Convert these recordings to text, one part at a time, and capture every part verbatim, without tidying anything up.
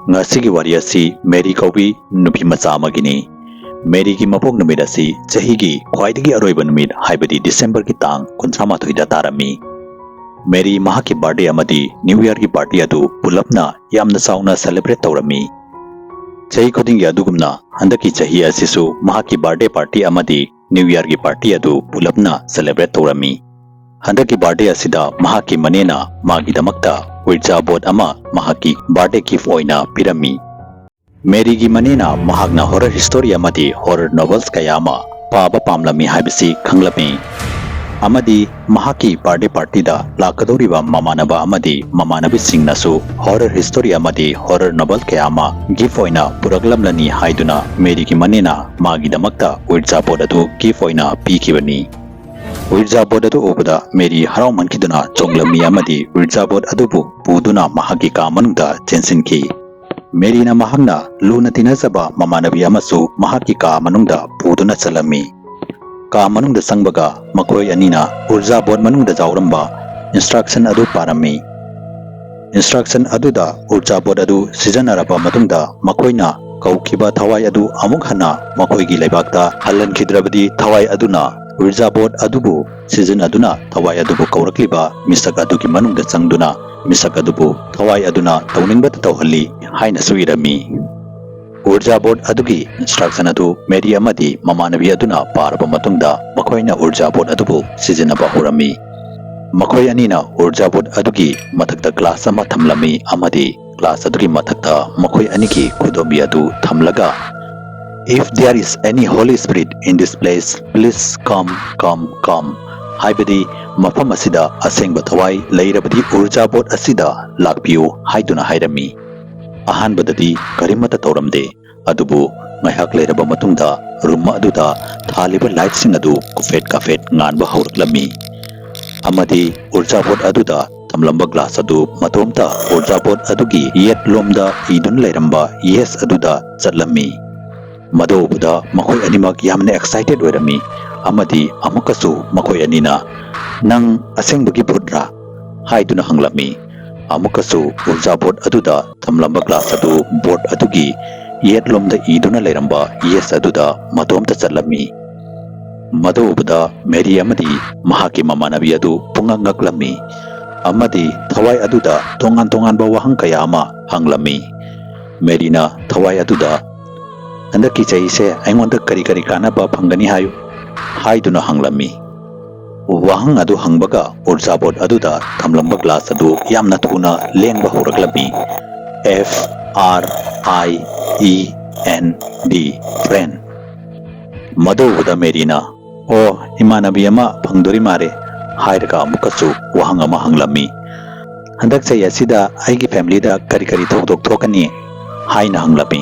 ꯉꯁꯤꯒꯤ ꯋꯥꯔꯤ ꯑꯁꯤ ꯃꯦꯔꯤ ꯀꯧꯕꯤ ꯅꯨꯄꯤ ꯃꯆꯥ ꯑꯃꯒꯤꯅꯤ꯫ ꯃꯦꯔꯤꯒꯤ ꯃꯄꯣꯛ ꯅꯨꯃꯤꯠ ꯑꯁꯤ ꯆꯍꯤꯒꯤ ꯈ꯭ꯋꯥꯏꯗꯒꯤ ꯑꯔꯣꯏꯕ ꯅꯨꯃꯤꯠ, ꯍꯥꯏꯕꯗꯤ ꯗꯤꯁꯦꯝꯕꯔꯒꯤ ꯇꯥꯡ ꯀꯨꯟꯊ꯭ꯔꯥ ꯃꯥꯊꯣꯏꯗ ꯇꯥꯔꯝꯃꯤ꯫ ꯃꯦꯔꯤ ꯃꯍꯥꯛꯀꯤ ꯕꯥꯔꯗꯦ ꯑꯃꯗꯤ ꯅ꯭ꯌꯨ ꯏꯌꯔꯒꯤ ꯄꯥꯔꯇꯤ ꯑꯗꯨ ꯄꯨꯂꯞꯅ ꯌꯥꯝꯅ ꯆꯥꯎꯅ ꯁꯦꯂꯦꯕ꯭ꯔꯦꯠ ꯇꯧꯔꯝꯃꯤ꯫ ꯆꯍꯤ ꯈꯨꯗꯤꯡꯒꯤ ꯑꯗꯨꯒꯨꯝꯅ ꯍꯟꯗꯛꯀꯤ ꯆꯍꯤ ꯑꯁꯤꯁꯨ ꯃꯍꯥꯛꯀꯤ ꯕꯥꯔꯗꯦ ꯄꯥꯔꯇꯤ ꯑꯃꯗꯤ ꯅ꯭ꯌꯨ ꯏꯌꯔꯒꯤ ꯄꯥꯔꯇꯤ ꯑꯗꯨ ꯄꯨꯂꯞꯅ ꯁꯦꯂꯦꯕ꯭ꯔꯦꯠ ꯇꯧꯔꯝꯃꯤ꯫ ꯍꯟꯗꯛꯀꯤ ꯕꯥꯔꯗꯦ ꯑꯁꯤꯗ ꯃꯍꯥꯛꯀꯤ ꯃꯅꯦꯅ ꯃꯥꯒꯤꯗꯃꯛꯇ ꯎꯏꯔꯖꯥ ꯕꯣꯔꯗ ꯑꯃ ꯃꯍꯥꯛꯀꯤ ꯕꯥꯔꯗꯦ ꯒꯤꯐ ꯑꯣꯏꯅ ꯄꯤꯔꯝꯃꯤ꯫ ꯃꯦꯔꯤꯒꯤ ꯃꯅꯦꯅ ꯃꯍꯥꯛꯅ ꯍꯣꯔꯔ ꯍꯤꯁꯇꯣꯔꯤ ꯑꯃꯗꯤ ꯍꯣꯔꯔ ꯅꯣꯚꯦꯜꯁ ꯀꯌꯥ ꯑꯃ ꯄꯥꯕ ꯄꯥꯝꯂꯝꯃꯤ ꯍꯥꯏꯕꯁꯤ ꯈꯪꯂꯝꯃꯤ, ꯑꯃꯗꯤ ꯃꯍꯥꯛꯀꯤ ꯕꯥꯔꯗꯦ ꯄꯥꯔꯇꯤꯗ ꯂꯥꯛꯀꯗꯧꯔꯤꯕ ꯃꯃꯥꯟꯅꯕ ꯑꯃꯗꯤ ꯃꯃꯥꯟꯅꯕꯤꯁꯤꯡꯅꯁꯨ ꯍꯣꯔꯔ ꯍꯤꯁꯇꯣꯔꯤ ꯑꯃꯗꯤ ꯍꯣꯔꯔ ꯅꯣꯚꯦꯜ ꯀꯌꯥ ꯑꯃ ꯒꯤꯐ ꯑꯣꯏꯅ ꯄꯨꯔꯛꯂꯝꯂꯅꯤ ꯍꯥꯏꯗꯨꯅ ꯃꯦꯔꯤꯒꯤ ꯃꯅꯦꯅ ꯃꯥꯒꯤꯗꯃꯛꯇ ꯎꯏꯔꯖꯥ ꯕꯣꯔꯗ ꯑꯗꯨ ꯒꯤꯐ ꯑꯣꯏꯅ ꯄꯤꯈꯤꯕꯅꯤ꯫ ꯎꯏꯔꯖꯥ ꯕꯣꯔꯗ ꯑꯗꯨ ꯎꯕꯗ ꯃꯦꯔꯤ ꯍꯔꯥꯎꯃꯟꯈꯤꯗꯨꯅ ꯆꯣꯡꯂꯝꯃꯤ ꯑꯃꯗꯤ ꯎꯏꯔꯖꯥ ꯕꯣꯔꯗ ꯑꯗꯨꯕꯨ ꯄꯨꯗꯨꯅ ꯃꯍꯥꯛꯀꯤ ꯀꯥ ꯃꯅꯨꯡꯗ ꯆꯦꯟꯁꯤꯟꯈꯤ꯫ ꯃꯦꯔꯤꯅ ꯃꯍꯥꯛꯅ ꯂꯨꯅ ꯇꯤꯟꯅꯖꯕ ꯃꯃꯥꯟꯅꯕꯤ ꯑꯃꯁꯨ ꯃꯍꯥꯛꯀꯤ ꯀꯥ ꯃꯅꯨꯡꯗ ꯄꯨꯗꯨꯅ ꯆꯠꯂꯝꯃꯤ꯫ ꯀꯥ ꯃꯅꯨꯡꯗ ꯆꯪꯕꯒ ꯃꯈꯣꯏ ꯑꯅꯤꯅ ꯎꯔꯖꯥ ꯕꯣꯔꯗ ꯃꯅꯨꯡꯗ ꯌꯥꯎꯔꯝꯕ ꯏꯟꯁꯇ꯭ꯔꯛꯁꯟ ꯑꯗꯨ ꯄꯥꯔꯝꯃꯤ꯫ ꯏꯟꯁꯇ꯭ꯔꯛꯁꯟ ꯑꯗꯨꯗ ꯎꯔꯖꯥ ꯕꯣꯔꯗ ꯑꯗꯨ ꯁꯤꯖꯤꯟꯅꯔꯕ ꯃꯇꯨꯡꯗ ꯃꯈꯣꯏꯅ ꯀꯧꯈꯤꯕ ꯊꯋꯥꯏ ꯑꯗꯨ ꯑꯃꯨꯛ ꯍꯟꯅ ꯃꯈꯣꯏꯒꯤ ꯂꯩꯕꯥꯛꯇ ꯍꯜꯍꯟꯈꯤꯗ꯭ꯔꯕꯗꯤ ꯊꯋꯥꯏ ꯑꯗꯨꯅ ꯎꯔꯖꯥ ꯕꯣꯔꯗ ꯑꯗꯨꯕꯨ ꯁꯤꯖꯤꯟꯅꯗꯨꯅ ꯊꯋꯥꯏ ꯑꯗꯨꯕꯨ ꯀꯧꯔꯛꯂꯤꯕ ꯃꯤꯁꯛ ꯑꯗꯨꯒꯤ ꯃꯅꯨꯡꯗ ꯆꯪꯗꯨꯅ ꯃꯤꯁꯛ ꯑꯗꯨꯕꯨ ꯊꯋꯥꯏ ꯑꯗꯨꯅ ꯇꯧꯅꯤꯡꯕꯇ ꯇꯧꯍꯜꯂꯤ ꯍꯥꯏꯅꯁꯨ ꯏꯔꯝꯃꯤ꯫ ꯎꯔꯖꯥ ꯕꯣꯔꯗ ꯑꯗꯨꯒꯤ ꯏꯟꯁꯇ꯭ꯔꯛꯁꯟ ꯑꯗꯨ ꯃꯦꯔꯤ ꯑꯃꯗꯤ ꯃꯃꯥꯟꯅꯕꯤ ꯑꯗꯨꯅ ꯄꯥꯔꯕ ꯃꯇꯨꯡꯗ ꯃꯈꯣꯏꯅ ꯎꯔꯖꯥ ꯕꯣꯔꯗ ꯑꯗꯨꯕꯨ ꯁꯤꯖꯤꯟꯅꯕ ꯍꯧꯔꯝꯃꯤ꯫ ꯃꯈꯣꯏ ꯑꯅꯤꯅ ꯎꯔꯖꯥ ꯕꯣꯔꯗ ꯑꯗꯨꯒꯤ ꯃꯊꯛꯇ ꯒ꯭ꯂꯥꯁ ꯑꯃ ꯊꯝꯂꯝꯃꯤ ꯑꯃꯗꯤ ꯒ꯭ꯂꯥꯁ ꯑꯗꯨꯒꯤ ꯃꯊꯛꯇ ꯃꯈꯣꯏ ꯑꯅꯤꯒꯤ ꯈꯨꯗꯣꯝꯕꯤ ꯑꯗꯨ ꯊꯝꯂꯒ, "If there is any Holy Spirit in this place, please come, come, come," ꯍꯥꯏꯕꯗꯤ, "ꯃꯐꯝ ꯑꯁꯤꯗ ꯑꯁꯦꯡꯕ ꯊꯋꯥꯏ ꯂꯩꯔꯕꯗꯤ ꯎꯔꯖꯥ ꯕꯣꯔꯗ ꯑꯁꯤꯗ ꯂꯥꯛꯄꯤꯌꯨ" ꯍꯥꯏꯗꯨꯅ ꯍꯥꯏꯔꯝꯃꯤ꯫ ꯑꯍꯥꯟꯕꯗꯗꯤ ꯀꯔꯤꯃꯠꯇ ꯇꯧꯔꯝꯗꯦ, ꯑꯗꯨꯕꯨ ꯉꯥꯏꯍꯥꯛ ꯂꯩꯔꯕ ꯃꯇꯨꯡꯗ ꯔꯨꯝ ꯑꯗꯨꯗ ꯊꯥꯜꯂꯤꯕ ꯂꯥꯏꯠꯁꯤꯡ ꯑꯗꯨ ꯀꯨꯐꯦꯠ ꯀꯥꯐꯦꯠ ꯉꯥꯟꯕ ꯍꯧꯔꯛꯂꯝꯃꯤ, ꯑꯃꯗꯤ ꯎꯔꯖꯥ ꯕꯣꯔꯗ ꯑꯗꯨꯗ ꯊꯝꯂꯝꯕ ꯒ꯭ꯂꯥꯁ ꯑꯗꯨ ꯃꯇꯣꯝꯇ ꯎꯔꯖꯥ ꯕꯣꯔꯗ ꯑꯗꯨꯒꯤ ꯌꯦꯠꯂꯣꯝꯗ ꯏꯗꯨꯅ ꯂꯩꯔꯝꯕ "ꯌꯦꯁ" ꯑꯗꯨꯗ ꯆꯠꯂꯝꯃꯤ꯫ ꯃꯗꯨ ꯎꯕꯗ ꯃꯈꯣꯏ ꯑꯅꯤꯃꯛ ꯌꯥꯝꯅ ꯑꯦꯛꯁꯥꯏꯇꯦꯗ ꯑꯣꯏꯔꯝꯃꯤ, ꯑꯃꯗꯤ ꯑꯃꯨꯛꯀꯁꯨ ꯃꯈꯣꯏ ꯑꯅꯤꯅ, "ꯅꯪ ꯑꯁꯦꯡꯕꯒꯤ ꯚꯨꯠꯔꯥ?" ꯍꯥꯏꯗꯨꯅ ꯍꯪꯂꯝꯃꯤ꯫ ꯑꯃꯨꯛꯀꯁꯨ ꯎꯔꯖꯥ ꯕꯣꯔꯗ ꯑꯗꯨꯗ ꯊꯝꯂꯝꯕ ꯒ꯭ꯂꯥꯁ ꯑꯗꯨ ꯕꯣꯔꯗ ꯑꯗꯨꯒꯤ ꯌꯦꯠꯂꯣꯝꯗ ꯏꯗꯨꯅ ꯂꯩꯔꯝꯕ ꯌꯦꯁ ꯑꯗꯨꯗ ꯃꯇꯣꯝꯇ ꯆꯠꯂꯝꯃꯤ꯫ ꯃꯗꯨ ꯎꯕꯗ ꯃꯦꯔꯤ ꯑꯃꯗꯤ ꯃꯍꯥꯛꯀꯤ ꯃꯃꯥꯟꯅꯕꯤ ꯑꯗꯨ ꯄꯨꯡꯉꯛ ꯉꯛꯂꯝꯃꯤ ꯑꯃꯗꯤ ꯊꯋꯥꯏ ꯑꯗꯨꯗ ꯇꯣꯉꯥꯟ ꯇꯣꯉꯥꯟꯕ ꯋꯥꯍꯪ ꯀꯌꯥ ꯑꯃ ꯍꯪꯂꯝꯃꯤ꯫ ꯃꯦꯔꯤꯅ ꯊꯋꯥꯏ ꯑꯗꯨꯗ, "ꯍꯟꯗꯛꯀꯤ ꯆꯍꯤꯁꯦ ꯑꯩꯉꯣꯟꯗ ꯀꯔꯤ ꯀꯔꯤ ꯀꯥꯟꯅꯕ ꯐꯪꯒꯅꯤ ꯍꯥꯏꯌꯨ?" ꯍꯥꯏꯗꯨꯅ ꯍꯪꯂꯝꯃꯤ꯫ ꯋꯥꯍꯪ ꯑꯗꯨ ꯍꯪꯕꯒ ꯎꯔꯖꯥ ꯕꯣꯔꯗ ꯑꯗꯨꯗ ꯊꯝꯂꯝꯕ ꯒ꯭ꯂꯥꯁ ꯑꯗꯨ ꯌꯥꯝꯅ ꯊꯨꯅ ꯂꯦꯡꯕ ꯍꯧꯔꯛꯂꯝꯃꯤ꯫ F R I E N D, friend꯫ ꯃꯗꯨ ꯎꯕꯗ ꯃꯦꯔꯤꯅ, "ꯑꯣ, ꯏꯃꯥꯟꯅꯕꯤ ꯑꯃ ꯐꯪꯗꯣꯔꯤ ꯃꯥꯜꯂꯦ" ꯍꯥꯏꯔꯒ ꯑꯃꯨꯛꯀꯁꯨ ꯋꯥꯍꯪ ꯑꯃ ꯍꯪꯂꯝꯃꯤ꯫ "ꯍꯟꯗꯛ ꯆꯍꯤ ꯑꯁꯤꯗ ꯑꯩꯒꯤ ꯐꯦꯃꯤꯂꯤꯗ ꯀꯔꯤ ꯀꯔꯤ ꯊꯧꯗꯣꯛ ꯊꯣꯛꯀꯅꯤ?" ꯍꯥꯏꯅ ꯍꯪꯂꯝꯃꯤ꯫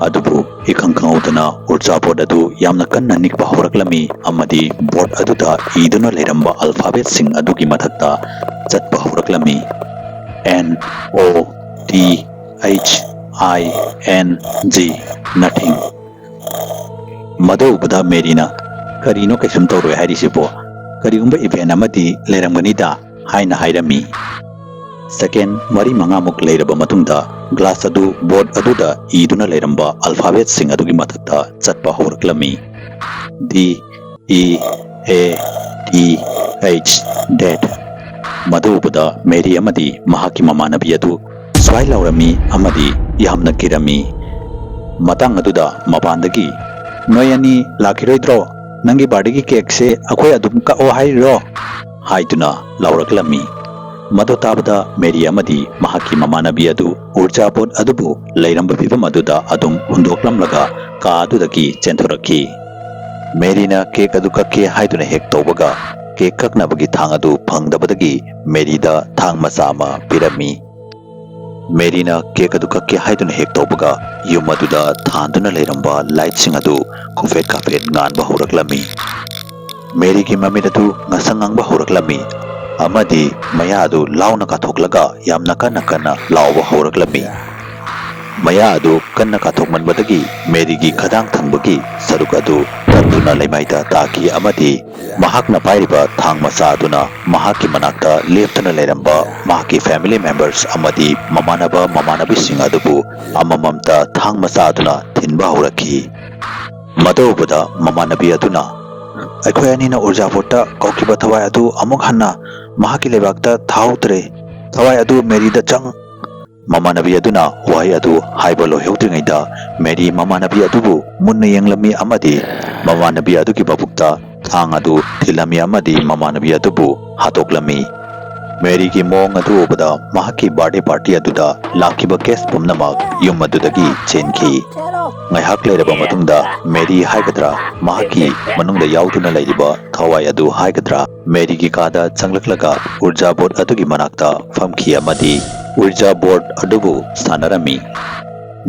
ꯑꯗꯨꯕꯨ ꯏꯈꯪ ꯈꯪꯍꯧꯗꯅ ꯎꯔꯖꯥ ꯕꯣꯔꯗ ꯑꯗꯨ ꯌꯥꯝꯅ ꯀꯟꯅ ꯅꯤꯛꯄ ꯍꯧꯔꯛꯂꯝꯃꯤ ꯑꯃꯗꯤ ꯕꯣꯔꯗ ꯑꯗꯨꯗ ꯏꯗꯨꯅ ꯂꯩꯔꯝꯕ ꯑꯜꯐꯥꯕꯦꯠꯁꯤꯡ ꯑꯗꯨꯒꯤ ꯃꯊꯛꯇ ꯆꯠꯄ ꯍꯧꯔꯛꯂꯝꯃꯤ꯫ N O T H I N G, nothing꯫ ꯃꯗꯨ ꯎꯕꯗ ꯃꯦꯔꯤꯅ, "ꯀꯔꯤꯅꯣ ꯀꯩꯁꯨꯝ ꯇꯧꯔꯣꯏ ꯍꯥꯏꯔꯤꯁꯤꯕꯣ? ꯀꯔꯤꯒꯨꯝꯕ ꯏꯚꯦꯟ ꯑꯃꯗꯤ ꯂꯩꯔꯝꯒꯅꯤꯗ" ꯍꯥꯏꯅ ꯍꯥꯏꯔꯝꯃꯤ꯫ ꯁꯦꯀꯦꯟ ꯃꯔꯤ ꯃꯉꯥꯃꯨꯛ ꯂꯩꯔꯕ ꯃꯇꯨꯡꯗ ꯒ꯭ꯂꯥꯁ ꯑꯗꯨ ꯕꯣꯔꯗ ꯑꯗꯨꯗ ꯏꯗꯨꯅ ꯂꯩꯔꯝꯕ ꯑꯜꯐꯥꯕꯦꯠꯁꯤꯡ ꯑꯗꯨꯒꯤ ꯃꯊꯛꯇ ꯆꯠꯄ ꯍꯧꯔꯛꯂꯝꯃꯤ꯫ D E A T H, death꯫ ꯃꯗꯨ ꯎꯕꯗ ꯃꯦꯔꯤ ꯑꯃꯗꯤ ꯃꯍꯥꯛꯀꯤ ꯃꯃꯥꯟꯅꯕꯤ ꯑꯗꯨ ꯁ꯭ꯋꯥꯏ ꯂꯥꯎꯔꯝꯃꯤ ꯑꯃꯗꯤ ꯌꯥꯝꯅ ꯀꯤꯔꯝꯃꯤ꯫ ꯃꯇꯥꯡ ꯑꯗꯨꯗ ꯃꯄꯥꯟꯗꯒꯤ, "ꯅꯣꯏ ꯑꯅꯤ ꯂꯥꯛꯈꯤꯔꯣꯏꯗ꯭ꯔꯣ? ꯅꯪꯒꯤ ꯕꯥꯔꯗꯦꯒꯤ ꯀꯦꯛꯁꯦ ꯑꯩꯈꯣꯏ ꯑꯗꯨꯝ ꯀꯛꯑꯣ ꯍꯥꯏꯔꯤꯔꯣ?" ꯍꯥꯏꯗꯨꯅ ꯂꯥꯎꯔꯛꯂꯝꯃꯤ꯫ ꯃꯗꯨ ꯇꯥꯕꯗ ꯃꯦꯔꯤ ꯑꯃꯗꯤ ꯃꯍꯥꯛꯀꯤ ꯃꯃꯥꯟꯅꯕꯤ ꯑꯗꯨ ꯎꯔꯖꯥ ꯕꯣꯔꯗ ꯑꯗꯨꯕꯨ ꯂꯩꯔꯝꯕ ꯐꯤꯕꯝ ꯑꯗꯨꯗ ꯑꯗꯨꯝ ꯍꯨꯟꯗꯣꯛꯂꯝꯂꯒ ꯀꯥ ꯑꯗꯨꯗꯒꯤ ꯆꯦꯟꯊꯣꯔꯛꯈꯤ꯫ ꯃꯦꯔꯤꯅ ꯀꯦꯛ ꯑꯗꯨ ꯀꯛꯀꯦ ꯍꯥꯏꯗꯨꯅ ꯍꯦꯛ ꯇꯧꯕꯒ, ꯀꯦꯛ ꯀꯛꯅꯕꯒꯤ ꯊꯥꯡ ꯑꯗꯨ ꯐꯪꯗꯕꯗꯒꯤ ꯃꯦꯔꯤꯗ ꯊꯥꯡ ꯃꯆꯥ ꯑꯃ ꯄꯤꯔꯝꯃꯤ꯫ ꯃꯦꯔꯤꯅ ꯀꯦꯛ ꯑꯗꯨ ꯀꯛꯀꯦ ꯍꯥꯏꯗꯨꯅ ꯍꯦꯛ ꯇꯧꯕꯒ, ꯌꯨꯝ ꯑꯗꯨꯗ ꯊꯥꯟꯗꯨꯅ ꯂꯩꯔꯝꯕ ꯂꯥꯏꯠꯁꯤꯡ ꯑꯗꯨ ꯈꯨꯐꯦꯠ ꯀꯥꯐꯦꯠ ꯉꯥꯟꯕ ꯍꯧꯔꯛꯂꯝꯃꯤ꯫ ꯃꯦꯔꯤꯒꯤ ꯃꯃꯤꯠ ꯑꯗꯨ ꯉꯁꯪ ꯉꯥꯡꯕ ꯍꯧꯔꯛꯂꯝꯃꯤ ꯑꯃꯗꯤ ꯃꯌꯥ ꯑꯗꯨ ꯂꯥꯎꯅ ꯀꯥꯊꯣꯛꯂꯒ ꯌꯥꯝꯅ ꯀꯟꯅ ꯀꯟꯅ ꯂꯥꯎꯕ ꯍꯧꯔꯛꯂꯝꯃꯤ꯫ ꯃꯌꯥ ꯑꯗꯨ ꯀꯟꯅ ꯀꯥꯊꯣꯛꯃꯟꯕꯗꯒꯤ ꯃꯦꯔꯤꯒꯤ ꯈꯗꯥꯡ ꯊꯪꯕꯒꯤ ꯁꯔꯨꯛ ꯑꯗꯨ ꯇꯠꯇꯨꯅ ꯂꯩꯃꯥꯏꯗ ꯇꯥꯈꯤ ꯑꯃꯗꯤ ꯃꯍꯥꯛꯅ ꯄꯥꯏꯔꯤꯕ ꯊꯥꯡ ꯃꯆꯥ ꯑꯗꯨꯅ ꯃꯍꯥꯛꯀꯤ ꯃꯅꯥꯛꯇ ꯂꯦꯞꯇꯨꯅ ꯂꯩꯔꯝꯕ ꯃꯍꯥꯛꯀꯤ family members ꯑꯃꯗꯤ ꯃꯃꯥꯟꯅꯕ ꯃꯃꯥꯟꯅꯕꯤꯁꯤꯡ ꯑꯗꯨꯕꯨ ꯑꯃꯃꯝꯇ ꯊꯥꯡ ꯃꯆꯥ ꯑꯗꯨꯅ ꯊꯤꯟꯕ ꯍꯧꯔꯛꯈꯤ꯫ ꯃꯗꯨ ꯎꯕꯗ ꯃꯃꯥꯟꯅꯕꯤ ꯑꯗꯨꯅ, "ꯑꯩꯈꯣꯏ ꯑꯅꯤꯅ ꯎꯔꯖꯥ ꯕꯣꯔꯗꯇ ꯀꯧꯈꯤꯕ ꯊꯋꯥꯏ ꯑꯗꯨ ꯑꯃꯨꯛ ꯍꯟꯅ ꯃꯍꯥꯛꯀꯤ ꯂꯩꯕꯥꯛꯇ ꯊꯥꯍꯧꯗ꯭ꯔꯦ꯫ ꯊꯋꯥꯏ ꯑꯗꯨ ꯃꯦꯔꯤꯗ ꯆꯪ"꯫ ꯃꯃꯥꯟꯅꯕꯤ ꯑꯗꯨꯅ ꯋꯥꯍꯩ ꯑꯗꯨ ꯍꯥꯏꯕ ꯂꯣꯏꯍꯧꯗ꯭ꯔꯤꯉꯩꯗ ꯃꯦꯔꯤ ꯃꯃꯥꯟꯅꯕꯤ ꯑꯗꯨꯕꯨ ꯃꯨꯟꯅ ꯌꯦꯡꯂꯝꯃꯤ ꯑꯃꯗꯤ ꯃꯃꯥꯟꯅꯕꯤ ꯑꯗꯨꯒꯤ ꯃꯕꯨꯛꯇ ꯊꯥꯡ ꯑꯗꯨ ꯊꯤꯜꯂꯝꯃꯤ ꯑꯃꯗꯤ ꯃꯃꯥꯟꯅꯕꯤ ꯑꯗꯨꯕꯨ ꯍꯥꯠꯇꯣꯛꯂꯝꯃꯤ꯫ ꯃꯦꯔꯤꯒꯤ ꯃꯑꯣꯡ ꯑꯗꯨ ꯎꯕꯗ ꯃꯍꯥꯛꯀꯤ birthday party ꯑꯗꯨꯗ ꯂꯥꯛꯈꯤꯕ guest ꯄꯨꯝꯅꯃꯛ ꯌꯨꯝ ꯑꯗꯨꯗꯒꯤ ꯆꯦꯟꯈꯤ꯫ ꯉꯥꯏꯍꯥꯛ ꯂꯩꯔꯕ ꯃꯇꯨꯡꯗ ꯃꯦꯔꯤ ꯍꯥꯏꯒꯗ꯭ꯔꯥ, ꯃꯍꯥꯛꯀꯤ ꯃꯅꯨꯡꯗ ꯌꯥꯎꯗꯨꯅ ꯂꯩꯔꯤꯕ ꯊꯋꯥꯏ ꯑꯗꯨ ꯍꯥꯏꯒꯗ꯭ꯔꯥ, ꯃꯦꯔꯤꯒꯤ ꯀꯥꯗ ꯆꯪꯂꯛꯂꯒ ꯎꯔꯖꯥ ꯕꯣꯔꯗ ꯑꯗꯨꯒꯤ ꯃꯅꯥꯛꯇ ꯐꯝꯈꯤ ꯑꯃꯗꯤ ꯎꯔꯖꯥ ꯕꯣꯔꯗ ꯑꯗꯨꯕꯨ ꯁꯥꯟꯅꯔꯝꯃꯤ꯫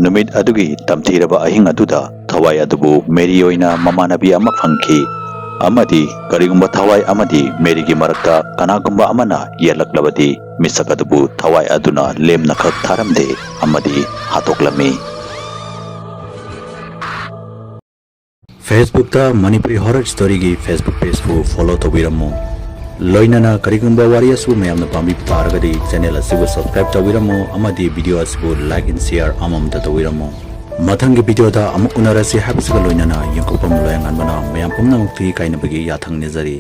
ꯅꯨꯃꯤꯠ ꯑꯗꯨꯒꯤ ꯇꯝꯊꯤꯔꯕ ꯑꯍꯤꯡ ꯑꯗꯨꯗ ꯊꯋꯥꯏ ꯑꯗꯨꯕꯨ ꯃꯦꯔꯤ ꯑꯣꯏꯅ ꯃꯃꯥꯟꯅꯕꯤ ꯑꯃ ꯐꯪꯈꯤ ꯑꯃꯗꯤ ꯀꯔꯤꯒꯨꯝꯕ ꯊꯋꯥꯏ ꯑꯃꯗꯤ ꯃꯦꯔꯤꯒꯤ ꯃꯔꯛꯇ ꯀꯅꯥꯒꯨꯝꯕ ꯑꯃꯅ ꯌꯦꯠꯂꯛꯂꯕꯗꯤ ꯃꯤꯁꯛ ꯑꯗꯨꯕꯨ ꯊꯋꯥꯏ ꯑꯗꯨꯅ ꯂꯦꯝꯅꯈꯛ ꯊꯥꯔꯝꯗꯦ ꯑꯃꯗꯤ ꯍꯥꯠꯇꯣꯛꯂꯝꯃꯤ꯫ Facebookꯇ ꯃꯅꯤꯄꯨꯔꯤ horror storyꯒꯤ Facebook pageꯄꯨ follow ꯇꯧꯕꯤꯔꯝꯃꯨ꯫ ꯂꯣꯏꯅꯅ ꯀꯔꯤꯒꯨꯝꯕ ꯋꯥꯔꯤ ꯑꯁꯤꯕꯨ ꯃꯌꯥꯝꯅ ꯄꯥꯝꯕꯤꯕ ꯇꯥꯔꯒꯗꯤ channel ꯑꯁꯤꯕꯨ subscribe ꯇꯧꯕꯤꯔꯝꯃꯨ ꯑꯃꯗꯤ video ꯑꯁꯤꯕꯨ like and share ꯑꯃꯃꯝꯇ ꯇꯧꯕꯤꯔꯝꯃꯨ꯫ ꯃꯊꯪꯒꯤ videoꯗ ꯑꯃꯨꯛ ꯎꯅꯔꯁꯤ ꯍꯥꯏꯕꯁꯤꯒ ꯂꯣꯏꯅꯅ ꯌꯦꯡꯊꯣꯛꯐꯝ ꯂꯣꯌꯥꯉꯥꯟꯕꯅ ꯃꯌꯥꯝ ꯄꯨꯝꯅꯃꯛꯇꯒꯤ ꯀꯥꯏꯅꯕꯒꯤ ꯌꯥꯊꯪ ꯅꯤꯖꯔꯤ꯫